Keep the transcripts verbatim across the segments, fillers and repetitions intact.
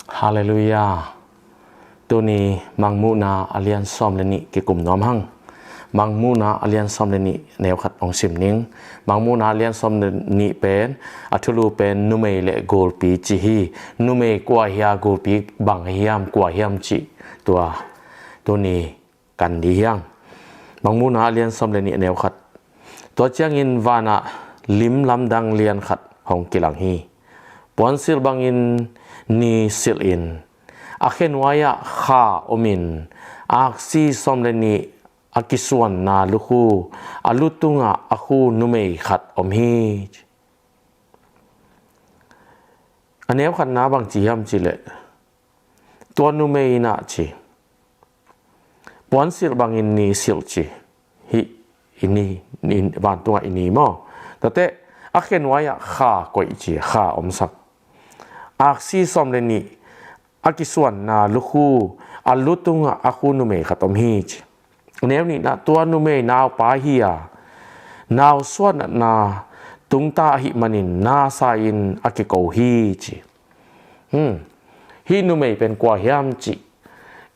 Halleluiah. Tuni Mangmuhna a lian sawm le nih kikum nuam hang. Mangmuhna a lian sawm le nih neu khat hong sim ning. Mangmuhna a lian sawm le nih pen a thulu pen numei le gulpi ci hi. Numei kua hia, gulpi bang hiam, kua hiam cih tua tuni kan dih hiang. Mangmuhna a lian sawm le nih neu khat. Tua ciangin vanah lim lamdang lian khat hong kilang hi. Puansilh bangin ni silh in a khenuai-ah kha omin aksi sawm le nih a kisuanna lukhu a lu tungah a khu numei khat om hi. A neu khatna bang ci hiam cih leh tua numei in a ci, puansilh bangin ni silh ci. Hih i ni, ni, vantungah i ni maw? Tate a khenuai-ah kha koih ci, kha omsak. Aksi sawm le nih a kisuanna lukhu a lu tungah a khu numei khat om hi ci. Neu nihna, tua numei naupai hi a, nausuah natna tungta ahih manin nasa in a kiko hi ci. Hmm. Hih numei pen kua hiam cih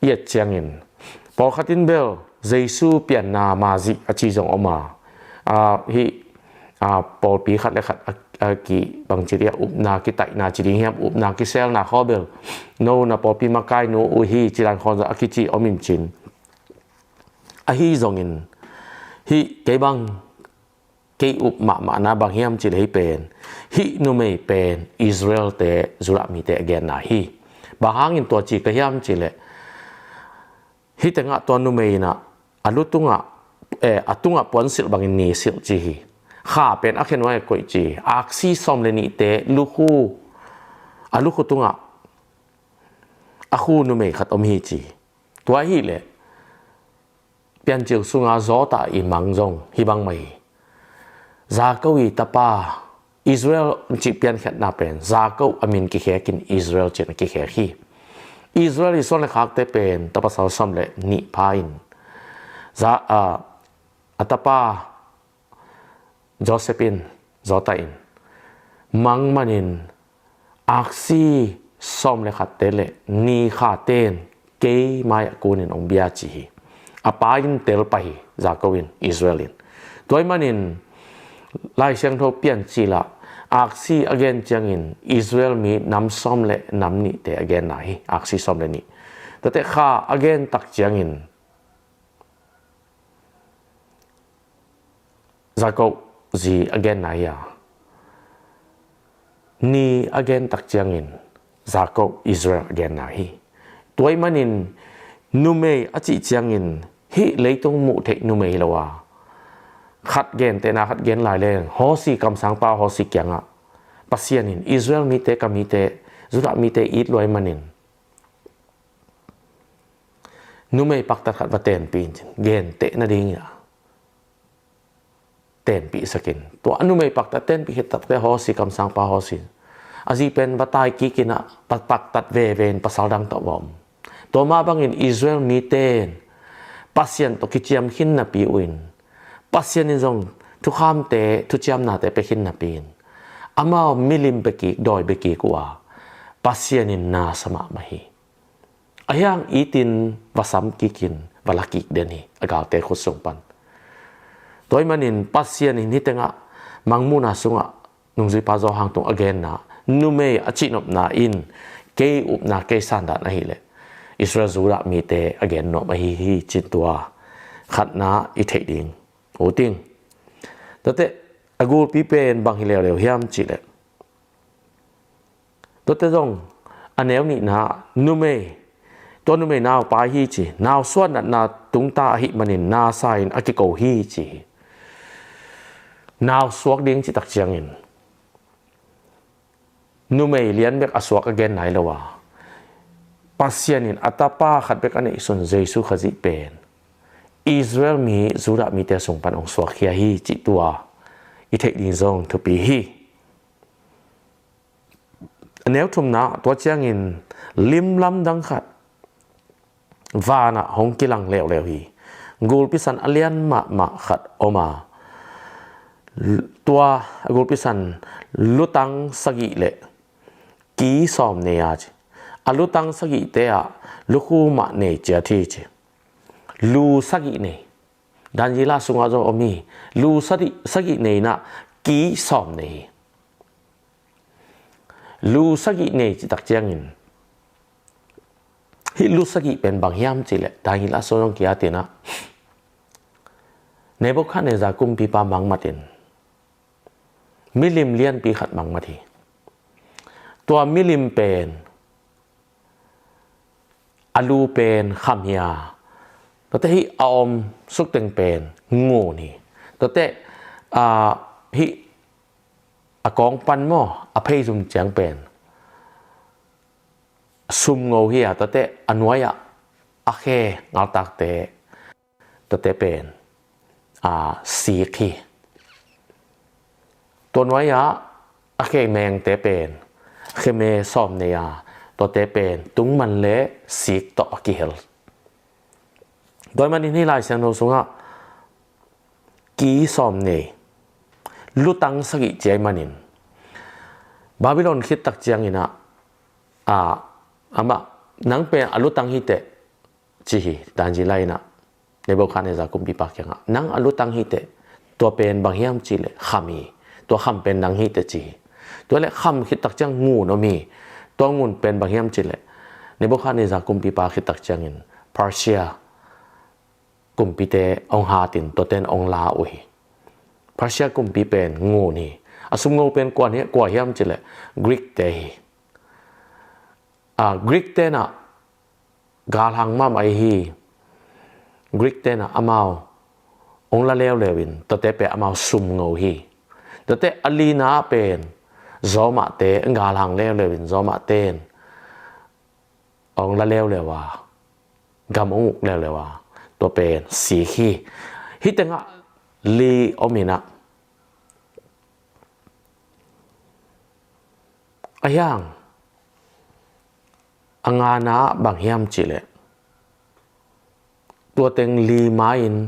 i et ciangin pawlkhat in bel Jesu pianna mazih a ci zong om a, ah, hih, ah, pawlpi khat le khat a, a ki bangci dia upna kitaihna ci ding hiam, upna kiselna khawng bel no na pawlpi makainu uh hi ci dan khawng zong a kici om in cin. Ahi zongin hih kei bang kei up mahmahna bang hiam cih leh hih pen, hih numei pen Israel-te, Judah mite a genna hi. Bang hangin tua ci ka hiam cih leh hih tengah tua numei in a, a lu tungah, eh, a tungah puansilh bangin ni silh ci hi. Kha pen a khenuai-ah koih ci hi. Aksi sawm le nihte lukhu, a lukhu tungah a khu numei khat om hi ci hi. Tua ahih leh Piancil sunga Zawtah i mang zong hih bang mah hi. Jakob i tapa, Israel cih piankhiatna pen Jakob a min kikhek in Israel ci-in a kikhek hi. Israel i suan le khakte pen tapasal sawm le nih pha in, za, a, a tapa Joseph in, Zawtah in mang manin aksi sawm le khatte le ni khaten kei mai-ah kunin hong bia ci hi. A pa in tel pah hi, Jakob in, Israel in. Tua ahih manin Lai Siangtho Piancil ah aksi a gen ciangin Israel mi nam sawm le nam nihte a genna hi, aksi sawm le nih. Tate kha a gen tak ciangin Jakob zi a genna hi a, ni a gen tak ciangin Jakob Israel a genna hi. Tua ahih manin numei a cih ciangin hih leitung muh theih numei hi lo a, khat gentehna khat gen lai leng, Hosea kamsangpa Hosea kiangah Pasian in Israel mite, ka mite, Judah mite it lua ahih manin numei paktat khat va tenpih in cin, genteh nadingin a tenpihsak in. Tua a numei paktat tenpih khit takteh Hosea kamsangpa Hosea in a zi pen va tai kik in a, pa-, paktat veve in pasal dang tawh va om. Tua mah bangin Israel mite in Pasian tawh kiciam khin napi uh in, Pasian in zong thukhamte, thuciamnate pia khin napi in, amau milim bia kik, dawi bia kik uh a, Pasian in nasa mahmah hi. A hiang itin va sam kik in, va la kik den hi, a galte khut sung pan. Tua ahih manin Pasian in hih tengah Mangmuhna sungah nungzuipa Johan tung a genna, numei a cihnopna in kei upna, kei sandan ahih leh Israel, Judah mite a gen nuam ahi hi cih tua khatna i theih ding uh ting. Tate a gulpi pen bang hi leuleu hiam cih leh, tuate zong a neu nihna, numei, tua numei naupai hi ci, nausuah natna tungta ahih manin nasa in a kiko hi ci hi. Nausuak ding cih tak ciangin numei lian bek a suak a gen nai lo a, Pasian in a tapa khat bek a neihsun Jesu Khazih pen Israel mi, Judah mite sung pan hong suakkhia hi cih tua i theih ding zong thupi hi. A neu thumna, tua ciangin lim lamdang khat vanah hong kilang leuleu hi. Gulpi san a lian mahmah khat om a, tua gulpi san lutang sagih le ki sawm nei a ci. a lutang sagihte ah lukhu mah nei ciat hi ci. Lu sagih nei. Daniela sungah zong om hi. Lu sagih, sagih nei in ah ki sawm nei hi. Lu sagih nei cih tak ciangin, hih lu sagih pen bang hiam cih leh Daniela sungah zong ki-at in ah, Nebuchadnezzar kumpipa mangmat in milim lianpi khat mangmat hi. Tua milim pen a lu pen kham hi a, tuate hih a om sukteng pen ngun hi. Tuate, ah, hih a kawng pan maw, a phei zum ciang pen sumngo hi a, tuate a nuai-ah a khe ngaltakte, tuate pen, ah, sik hi. Tua nuai-ah a khe mengte pen khe me sawm nei a, tuate pen tungman le sik tawh a kihel. Tua ahih manin hih Lai Siangtho sungah ki sawm nei, lutang sagih ci ahih manin, Babylon khit tak ciangin ah, ah, amah, nang pen a lutang hi teh ci hi, Daniela in ah Nebuchadnezzar kumpipa kiangah, nang a lutang hi teh, tua pen bang hiam cih leh kham hi, tua kham pen nang hi teh ci hi. Tua leh kham khit tak ciang ngun om hi. Tua ngun pen bang hiam cih leh Nebuchadnezzar kumpipa khit tak ciangin Persia kumpite hong hat in tuate in hong la uh hi. Persia kumpi pen ngun hi. A sumngo pen kua hi, kua hiam cih leh Greek te hi. Ah, Greek te in ah galhang mahmah hi. Greek te in ah amau hong la leuleu in, tuate pen amau sumngo hi. Tuate a lina pen Roma te, galhang leuleu in Roma te in hong la leuleu a, gam hong uk leuleu a, tua pen sik hi. Hih tengah li om in ah, a hiang, a ngana bang hiam cih leh, tua teng li ma-in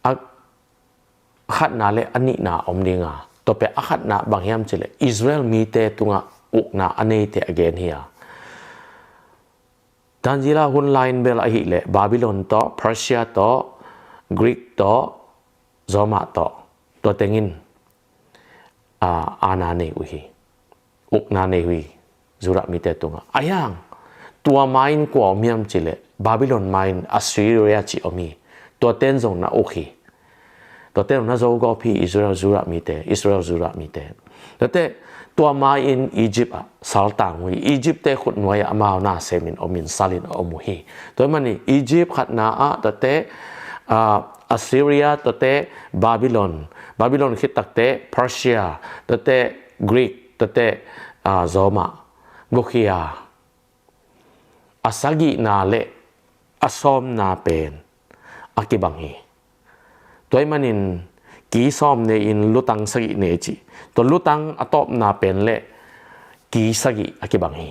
a khatna le a nihna om ding a, tua pen a khatna bang hiam cih leh Israel mite tungah ukna a neite a gen hi a. Daniela hun lai-in bel ahih leh Babylon tawh, Persia tawh, Greek tawh, Roma tawh, tua teng in, ah, aana nei uh hi. Ukna nei uh hi. Judah mite tungah. A hiang, tua ma-in kua om hiam cih leh Babylon ma-in Assyria cih om hi. Tuate in zong na uk hi. Tuate in na zogawp hi, Israel Judah mite, Israel Judah mite. Tuate, tua ma-in Egypt ah saltang uh hi. Egypt te khut nuai-ah amau na sem in om in, sal in a om uh hi. Tua ahih manin Egypt khatna ah, tuate, ah, Assyria, tuate Babylon, Babylon khit tak teh Persia, tuate Greek, tuate, ah, Roma, guk hi a, a sagihna le a sawmna pen a kibang hi. Tua ahih manin ki sawm nei-in lutang sagih nei ci. Tua lutang a tawpna pen le ki sagih a kibang hi.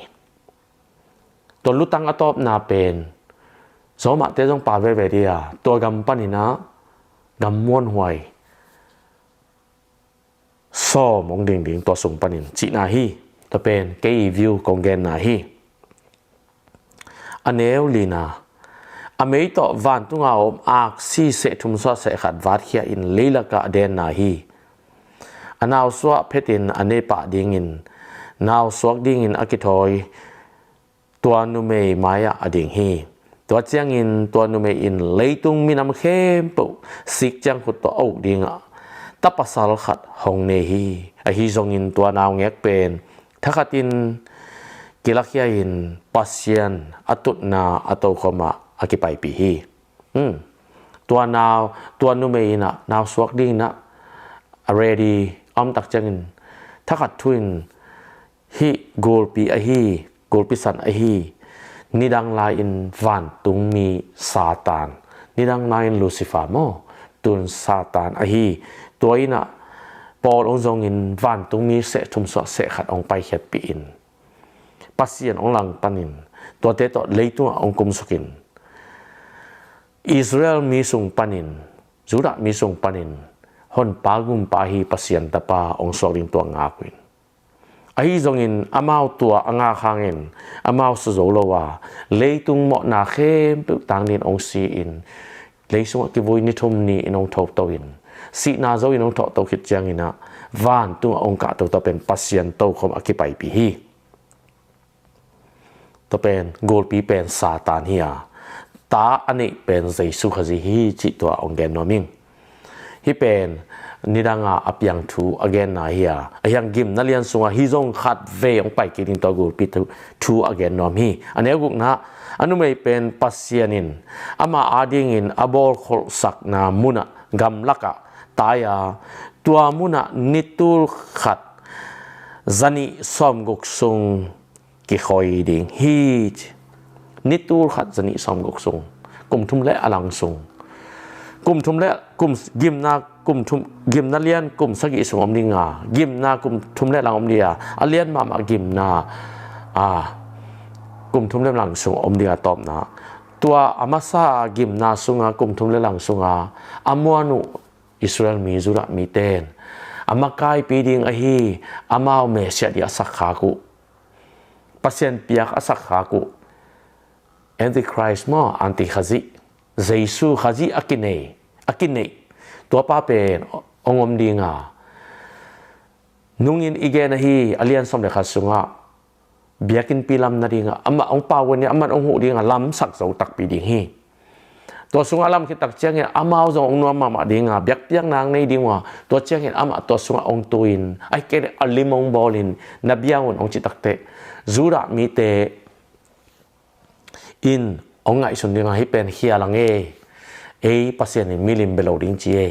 Tua lutang a tawpna pen Roma te zong pha veve ding a, tua gam panin ah gam muanhuai sawm hong ding ding tua sung panin cihna hi. Tua pen kei view kong genna hi. A neu lina, a mei tawh vantung a om aksi seh thum suah seh khat vatkhia in leilak ah a denna hi. A nausuak phetin a neih pah dingin, nausuak dingin a kithawi tua numei mai-ah a ding hi. Tua ciangin tua numei in leitung minam khempeuh sik ciang khut tawh a uk ding a, ta pasal khat hong nei hi. Ahi zongin tua naungek pen thakhatin kilakhia-in Pasian a tutna a tokhom ah a kipaipih hi. Hmm. Tua nau, tua numei in ah nausuak dingin ah a ready a om tak ciangin thakhat thu-in hih gulpi ahi, gulpi san ahi, nidang lai-in vantungmi Satan, nidang lai-in Lucifer maw, tun Satan ahi, tua in ah pawl hong zongin vantungmi seh thum suah seh khat hong paikhiatpih in, Pasian hong langpanin, tuate tawh leitungah hong kumsukin, Israel mi sung panin, Judah mi sung panin Honpa Gumpa ahi Pasian Tapa hong suak ding tua ngak uh in. Ahi zongin amau tua a ngak hangin amau suzo lo a, leitung mawhna khempeuh tang dingin hong si-in, lei sungah kivui ni thum ni-in hong thoto in, sihna zo-in hong thawhto khit ciangin ah vantungah hong kahto, tua pen Pasian tokhom a kipaipih hi. Tua pen gulpi pen Satan hi a, ta a neih pen Jesu Khazih hi cih tua hong gen nuam ing. Hih pen nidanga a piang thu a genna hi a, a hiang gimna lian sungah hih zong khat vei hong pai kik ding tua gulpi thu, thu a gen nuam hi. A neu gukna, a numei pen Pasian in ama adingin a bawlkholhsakna munah gamlakah tai a, tua munah ni tul khat zanih sawmguk sung kikhoi ding hi ci. Ni tul khat zanih sawmguk sung, kum thum le a lang sung, kum thum le kum gimna, kum thum, gimna lian kum sagih sung om ding a, gimna kum thum le lang om ding a, a lian mahmah gimna a, kum thum le lang sung om ding a, tawpna tua a masa gimna sunga kum thum le lang sunga a muan uh Israel mi, Judah mite in a makaipi ding ahi, amau Messiah ding a sakkhak uh, Pasian piak a sakkhak uh Antichrist maw, Anti Khazih, Jesu Khazih a kinei, a kineih, tuapa pen hong om ding a, nungin i gen ahi, a lian sawm le khat sungah biakinnpi lam nadingah amah hong pau uh a, amah hong huh dingah lamsak zo takpi ding hi. Tua sungah a lam khit tak ciangin amau zong hong nuam mahmah dingah biakpiakna hong nei ding uh a, tua ciangin amah tua sungah hong tu-in, ahih kei leh a lim hong bawlin, na bia un hong cih takteh, Judah mite in hong ngaihsun dingah, hih pen khial ang e, ei Pasian in milim bia lo ding ci e,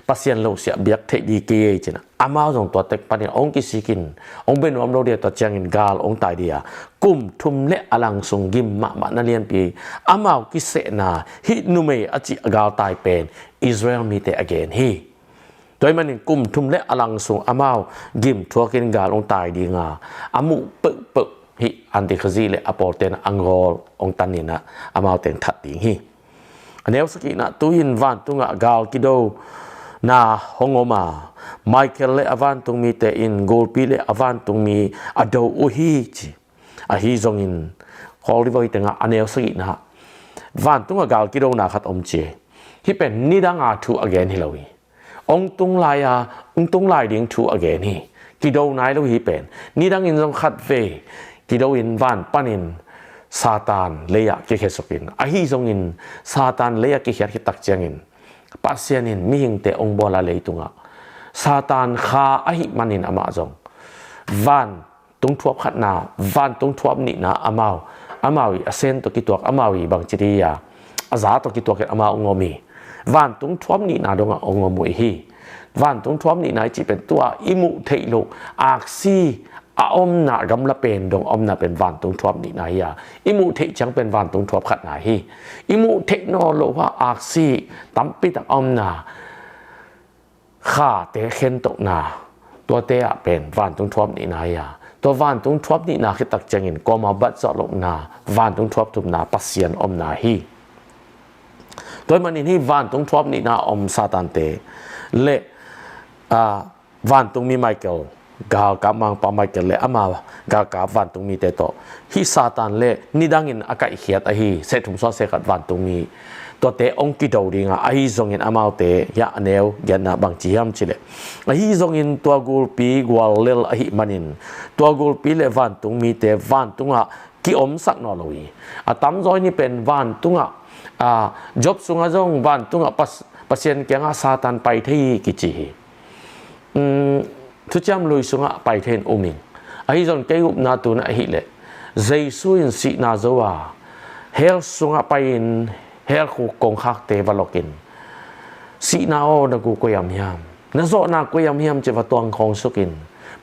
Pasian lo siah biak theih ding kei e ci-in amau zong tua tek panin hong kisikin, hong bia nuam lo ding a, tua ciangin gal hong tai ding a, kum thum le a lang sung gim mahmah na lianpi, amau kisehna hih numei a cih a galtai pen Israel mite a gen hi. Tua ahih manin kum thum le a lang sung amau gim thuakin gal hong tai ding a, a muh peuhpeuh hih Anti Khazih le a pawlte'n a ngawl hong tan in ah, amau teng that ding hi. A neu sagihna, tu-in vantungah gal kidona hong om a, Michael le a vantungmite in gulpi le a vantungmi a do uh hi ci. Ahi zongin, Kawlri voi tengah a neu sagihna, vantungah gal kidona khat om ci. Hih pen nidanga thu a gen hi lo hi. Hong tung lai a, hong tung lai ding thu a gen hi. Kido nai lo hi pen. Nidangin zong khat vei kido in van panin Satan lei-ah kikhiatsukin, ahi zongin Satan lei-ah kikhiat khit tak ciangin Pasian in mihingte hong bawl a leitungah, Satan kha ahih manin amah zong van vantung thuap khatna, vantung thuap nihna amau, amau i a sen tawh kituak, amau i bangci dih a, a za tawh kituakin amau hong om hi. Vantung thuap nihna dongah hong om uh hi. Vantung thuap nihna i cih pen tua i muh theih loh aksi a omna, gamla pen dong omna pen vantung thuap nihna hi a, i muh theih ciang pen vantung thuap khatna hi. I muh theih nawn loh a aksi tampi tak a omna, khate khentohna, tuate ah pen vantung thuap nihna hi a, tua vantung thuap nihna khit tak ciangin kuamah bat zawh lohna, vantung thuap thumna, Pasian omna hi. Tua ahih manin hih vantung thuap nihna om Satante le, a, vantungmi Michael, galkap mangpa Michael le ama galkap vantungmite tawh, hih Satan le nidangin a kaihkhiat ahi seh thum suah seh khat vantungmi, tuate hong kido ding a, ahi zongin amaute hiah a neu giatna bangci hiam cih leh, ahi zongin tua gulpi guallel ahih manin, tua gulpi le vantungmite vantungah ki-omsak nawn lo hi. A tamzaw in pen vantungah, a, Job sungah zong vantungah Pas-, Pasian kiangah Satan pai thei hi kici hi. Um, thuciam lui sungah pai thei in um ing. Ahi zong kei upna tu-in ahih leh, Jesu in sihna zo a, hell sungah pai-in hell khuk kongkhakte va lokin, sihna aw, na gu koi-ah om hiam, na zawhna koi-ah om hiam ci-in va tuang khawng sukin,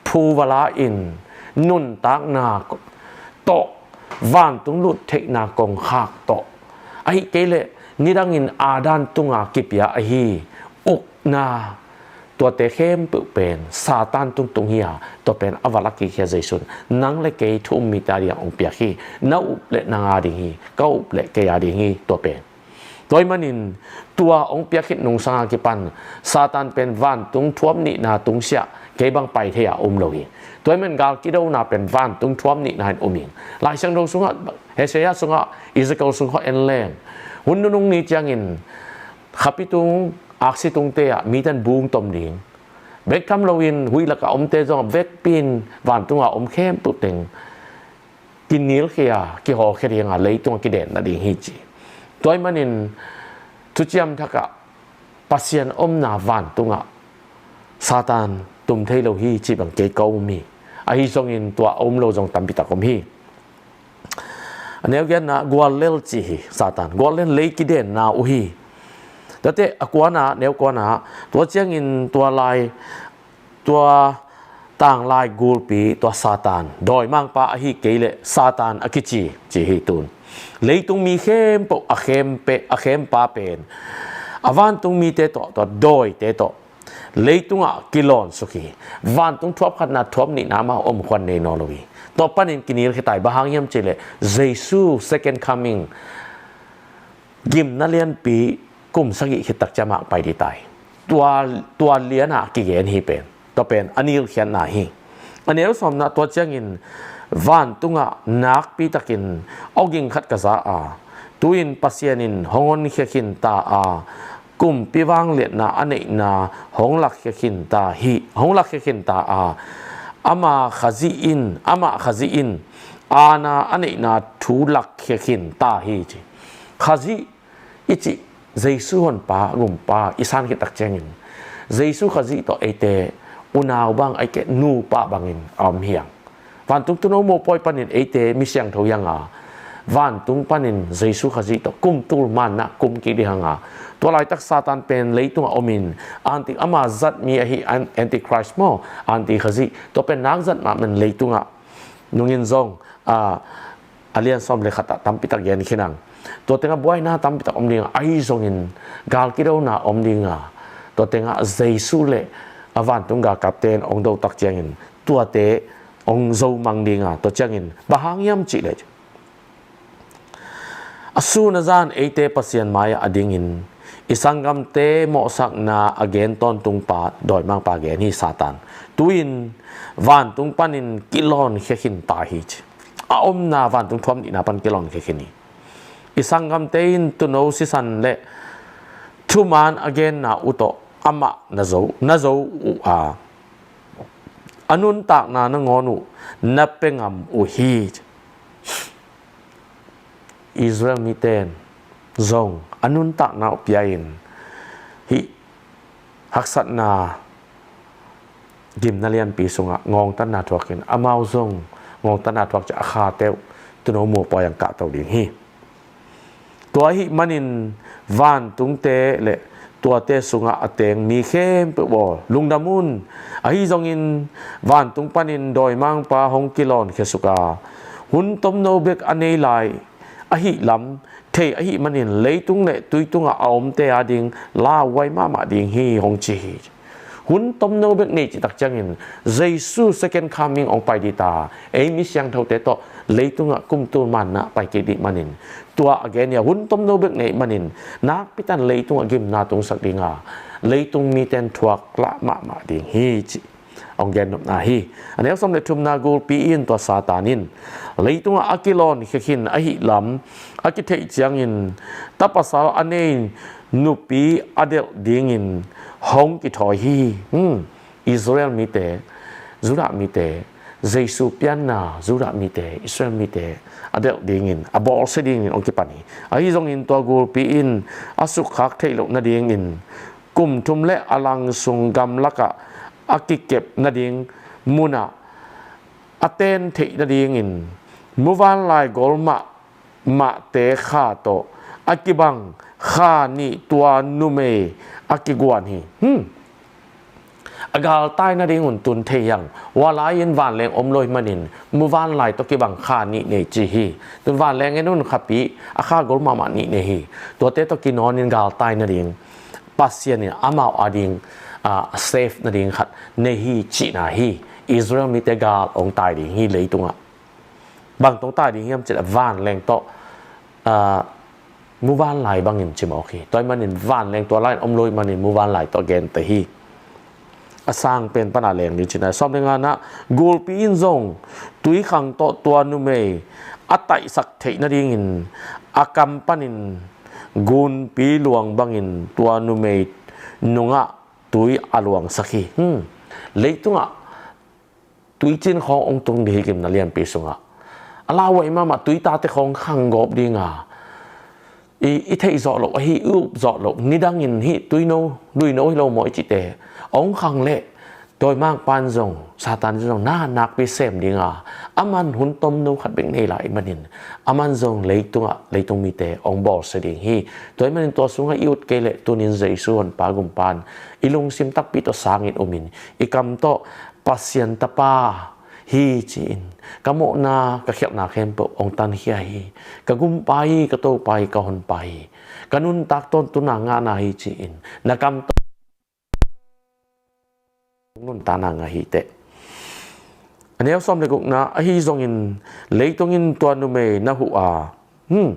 phu va la-in, nuntakna tawh, vantung lut theihna kongkhak tawh, ahih kei leh nidangin Adam tunga kipia ahi ukna, tuate khempeuh pen Satan tungtung hi a, tua pen a va la kik hi a, Jesu in nang le kei thu-um mite a dingin hong piak hi. Na up leh nang a ding hi, ka up leh kei a ding hi, tua pen. Tua ahih manin tua hong piak khit nungsang a kipan Satan pen vantung thuap nihna tungsiah kei bang pai thei a um lo hi. Tua ahih manin gal kidona pen vantung thuam nihna in om ing. Lai Siangtho sungah, Isaiah sungah, Ezekiel sungah en leng, hun nunung ni ciangin khapi tung, aksi tungte ah mite in bung tom ding, bek tham loin huih lakah omte zong vekpi in vantung a om khempeuh teng kinilkhia, kihawlkhia ding a, leitung a kidenna ding hi ci. Tua ahih manin Thuciam Thak ah Pasian omna vantungah Satan tum thei lo hi cih bang kei ka um hi. Ahi zongin tua a um lo zong tampi tak om hi. A neu giatna guallel ci hi. Satan guallel lei kidenna uh hi. Tuate a kuana, neu kuana, tua ciangin tua lai, tua tanglai gulpi, tua Satan, dawimangpa ahi kei leh Satan a kici ci hi tun. Leitung mi khempeuh a khempa pen a vantung mite tawh, tua dawite tawh leitungah kilawn suk hi. Vantung thuap khatna, thuap nihna mah om khuan nei nawn lo hi. Tua panin kinilkhia ta hi. Bang hang hiam cih leh Jesu second coming, gimna lianpi, kum sagih khit tak ciang amah pai ding ta hi. Tua, tua lian a kigen hi pen, tua pen a nilkhiatna hi. A neu sawmna, tua ciangin vantungah nakpi takin awging khat ka za a, tu-in Pasian in hong honkhia khin ta a, kumpi vangliatna a neihna hong lakkhia khin ta hi, hong lakkhia khin ta a, ama Khazih in, amah Khazih in aana a neihna thu lakkhia khin ta hi ci. Khazih i cih Jesu honpa, gumpa i san khit tak ciangin Jesu Khazih tawh eite unau bang, ahih keh nupa bangin a om hi hang. Vantung tuuno mopawi panin eite mi siangtho hi hang a, vantung panin Jesu Khazih tawh kum tul manna kum kik ding hi hang a, tua laitak Satan pen leitungah omin, anti, ama zat mi ahi an-, Antichrist maw, anti Khazih, tua pen nak zat mahmah in leitungah nungin zong, a, a lian sawm le khat ah tampi tak gen khin hang. Tua tengah buaina tampi tak om ding a, ahi zongin gal kidona om ding a, tua tengah Jesu le a vantung galkapte in hong do tak ciangin tuate hong zo mang ding a, tua ciangin bang hang hiam cih leh a sun a zan eite Pasian mai-ah a dingin i sanggamte mawhsakna a gen tawntungpa, dawimangpa gen hi, Satan. Tu-in vantung panin kilawnkhia khin ta hi ci. A omna vantung thuam nihna pan kilawnkhia khin hi. I sanggamte in tuuno sisan le thuman a genna uh tawh amah na zo, na zo uh a, a nuntakna nangawn uh na pia ngam uh hi. Israel mite in zong a nuntakna uh pia-in hih haksatna gimna lianpi sungah ngawngtatna thuakin, amau zong ngawngtatna thuak ciang a khate uh tuuno mopawi ah kah to ding hi. Tua ahih manin vantungte le tuate sungah a teng mi khempeuh aw, lungdam un. Ahi zongin vantung panin dawimangpa hong kilawnkhia suk a, hun tomno bek a nei lai ahih lam thei ahih manin leitung le tui tungah a omte a ding lauhuai mahmah ding hi, hong ci hi. Hun tomno bek nei cih tak ciangin Jesu second coming hong pai ding ta, ei mi siangthote tawh leitungah kum tul manna pai kik ding manin, tua a gen hi a, hun tomno bek nei manin nakpi takin leitungah gimna tungsak ding a, leitung mite in thuak lah mahmah ding hi cih hong gen nopna hi. A neu sawm le thumna gulpi in tua Satan in leitungah a kilawnkhia khin ahih lam a kitheih ciangin ta pasal a nei nupi a delh dingin hong kithawi hi. Hmm. Israel mite, Judah mite, Jesu pianna Judah mite, Israel mite a delh dingin, a bawlsia dingin hong kipan hi. Ahi zongin tua gulpi in a sukkhak theih loh nadingin kum thum le a lang sung gamlakah a kikep nading munah a ten theih nadingin muvanlai gol mahmahte kha tawh a kibang kha nih tua numei a kiguan hi. Hmm. A galtai nading un tun thei hi hang. Hua lai-in vanleng om lo ahih manin muvanlai tawh kibang kha nih nei ci hi. Tun vanleng en un, khapi a kha gol mahmah nih nei hi. Tuate tawh kinawnin galtai nading Pasian in amau a ding, a, safe nading khat nei hi cihna hi. Israel mite gal hong tai ding hi leitungah. Bang tawh hong tai ding hiam cih leh vanleng tawh, a, muvanlai bangin ci mawk hi. Tua ahih manin vanleng tua lai-in om lo ahih manin muvanlai tawh gente hi. a sang pen pana leng ding cina. Sawm le ngana, gulpi in zong tui khang tawh tua numei a taihsak theih nadingin a kam panin gunpi luang bangin tua numei nungah tui a luangsak hi. Hmm. Leitungah tuicin khawng hong tung ding hi kimna lianpi sungah. A lauhuai mahmah tuitate khawng khang gawp dinga i, i theih zawh loh ahi, i up zawh loh, nidangin hih tuino luino hi lo maw i cihte hong khang leh dawimangpa in zong, Satan in zong na nakpi sem dinga, aman hun tomno khat bek nei lai manin aman zong leitungah leitung mite hong bawlsia ding hi. Tua ahih manin tua sungah i ut kei leh tunin Jesu Honpa Gumpa in i lungsim takpi tawh sangin umin i kam tawh Pasian Tapa hi ci-in, ka mawhna ka khialhna khempeuh hong tankhia hi. Ka Gumpa hi, ka Topa hi, ka Honpa hi, ka nuntak tawntungna ngahna hi ci-in na kam tawh nuntakna ngah hi teh. A neu sawm le gukna, ahi zongin leitung in tua numei na huh a, hmm,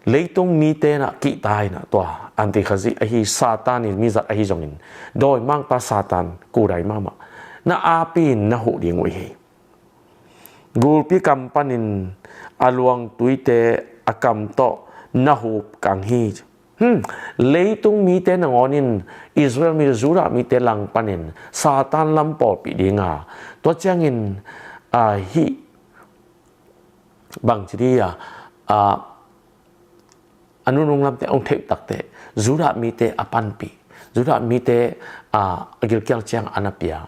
leitung mite na kihta in ah tua Antikhazih ahi Satan in mizat ahi zongin dawimangpa Satan kudai mahmah na api in na huh ding uh hi. Gulpi kam panin a luang tuite a kam tawh na hup kang hi. Hmm. Leitung mite nangawn in Israel mite, Judah mite lang panin Satan lam pawlpih dinga, tua ciangin, ah, hih bangci di a, ah, a nunung lamte hong theih uh takteh Judah mite a panpih, Judah mite, ah, a gilkial ciang a na pia,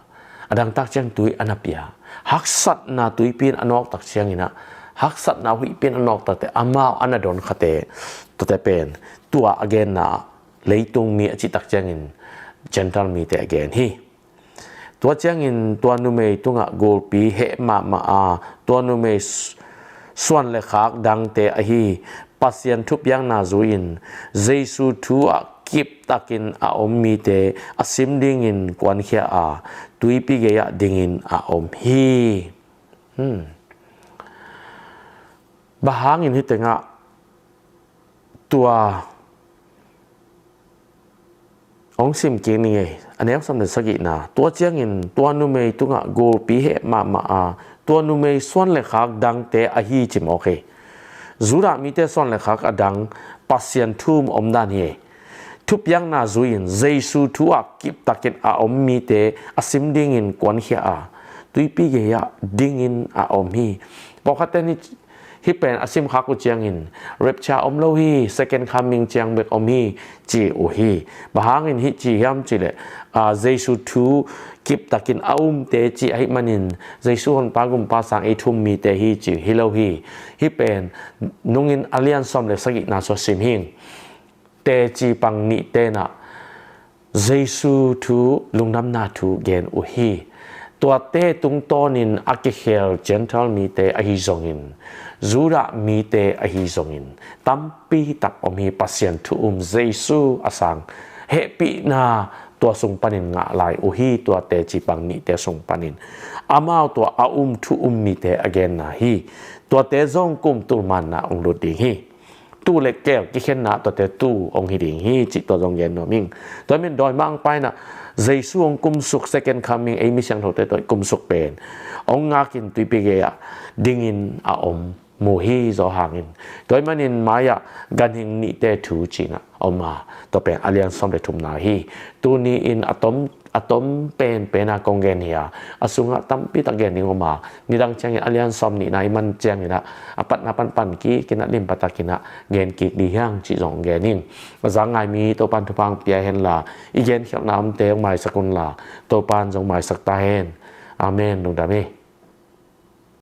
a dangtak ciang tui a na pia, haksatna tuipi in a nawk tak ciangin ah, haksatna huihpi in a nawk takteh amau a na don khate, tuate pen tua a genna leitung mi a cih tak ciangin Gentile mite a gen hi. Tua ciangin tua numei tungah gulpi heh mahmah a, tua numei s-, suan le khak dangte ahi Pasian thupiakna zui-in Jesu thu ah kiptakin a om mite a sim dingin kuankhia a, tuipi gei-ah dingin a om hi. Hmm. Bang hangin hih tengah tua hong sim kik ni ngei. A neu sawm le sagihna, tua ciangin tua numei tungah gulpi heh mahmah a, tua numei suan le khak dangte ahi ci mawk hi. Judah mite suan le khak a dang Pasian thu um omdan hi. Thupiakna zui-in Jesu thu ah kiptakin a om mite a sim dingin kuankhia a, tuipi gei-ah dingin a om hi. Pawlkhatte in hih pen a simkhak uh ciangin rapture om lo hi, second coming ciang bek om hi ci uh hi. Bang hangin hih ci hiam cih leh, ah, Jesu thu kiptakin a umte cih ahih manin Jesu Honpa Gumpa sang ei thu um mite hi ci hi lo hi. Hih pen nungin a lian sawm le sagihna sua sim hing. Teci pang nihte in ah Jesu thu, lungdamna thu gen uh hi. Tuate tungtawnin a kikhel Gentile mite ahi zongin, Judah mite ahi zongin, tampi tak om hi. Pasian thu um Jesu a sang hehpihna tua sung panin ngah lai uh hi. Tua teci pang nihte sung panin amau tua a um thu um mite a genna hi. Tuate zong kum tul manna hong lut ding hi. Tuu le keel kikhenna tuate tuu hong hi ding hi cih tua zong gen nuam ing. Tua ahih manin dawimangpa in ah Jesu hong kumsuk, second coming, ei mi siangthote tawh kumsuk pen hong ngakin tuipi gei-ah dingin a om mu hi zaw hangin. Tua ahih manin mai-ah ganhing nihte thu ci-in ah om a, tua pen a lian sawm le thumna hi. Tuni-in a tom a tom penpen a kong gen hi a, a sungah tampi tak gen ding om a, nidang ciangin a lian sawm nihna i man ciangin ah a patna pan pan kik in ah limpa takin ah gen kik dih hiang cih zong gen ing. A za ngai mi Topa'n thupha hong pia hen la, i genkhialhna omte hong maisak un la, Topa'n zong maisak ta hen. Amen. Lungdam hi.